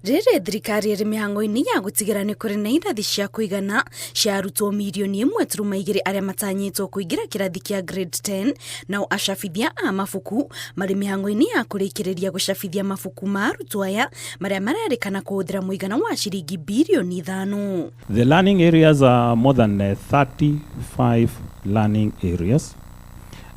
Rĩrĩ thirikari ĩrĩ mĩhang'o-inĩ ya gũtigĩra nĩ kũrĩ na irathi cia kũigana cia arutwo mirioni 1.2 arĩa matanyĩtwo kũingĩra kĩrathi kĩa grade 10, nao acabithia a mabuku marĩ mĩhang'o-inĩ ya kũrĩkĩrĩria gũcabithia mabuku ma arutwo aya marĩa marerĩkana kũhũthĩra mũigana wa ciringi birioni 5. The learning areas are more than 35 learning areas,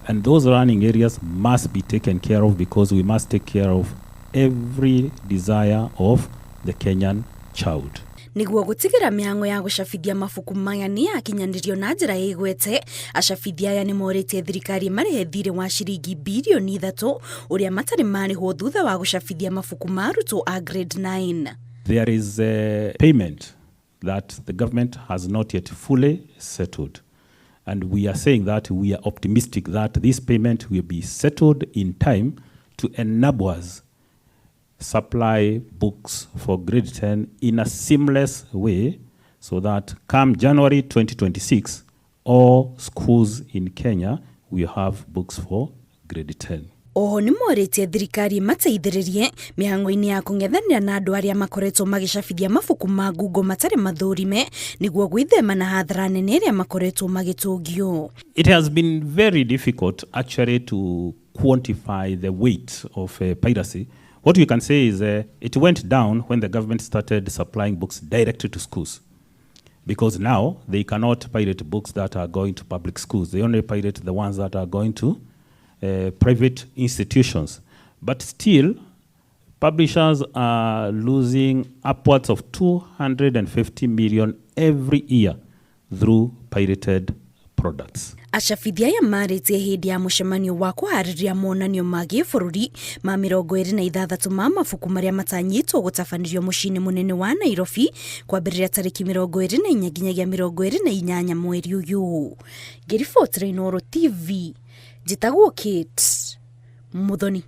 and those learning areas must be taken care of because we must take care of every desire of the Kenyan child. Nĩguo gũtigĩra mĩhang'o ya gũcabithia mabuku maya nĩ yakinyanĩrio na njĩra ĩgwete, acabithia aya nĩ morĩtie thirikari marĩhe thirĩ wa ciringi birioni 3 ũrĩa matarĩ marĩhwo thutha wa gũcabithia mabuku ma arutwo a grade 9. There is a payment that the government has not yet fully settled. And we are saying that we are optimistic that this payment will be settled in time to enable us supply books for grade 10 in a seamless way so that come January 2026, all schools in Kenya will have books for grade 10. Oho nĩ morĩtie thirikari ĩmateithĩrĩrie mĩhang'o-inĩ ya kũng'ethanĩra na andũ arĩa makoretwo magĩcabithia mabuku ma ngungo matarĩ mathũrime nĩguo gwĩthema na hathara nene ĩrĩa makoretwo magĩtũngio. It has been very difficult, actually, to quantify the weight of piracy. What we can say is it went down when the government started supplying books directly to schools, because now they cannot pirate books that are going to public schools. They only pirate the ones that are going to private institutions. But still, publishers are losing upwards of 250 million every year through pirated products. Acabithia aya marĩtie hĩndĩ ya mũcemanio wa kũharĩria monanio ma gĩbũrũri ma 26 ma mabuku marĩa matanyĩtwo gũtabanĩrio mũciĩ-inĩ mũnene wa Nairobi kwambĩrĩria tarĩki 24 nginyagia 28 mweri ũyũ. Ngĩribotera Inooro TV, njĩtagwo Kate Muthoni.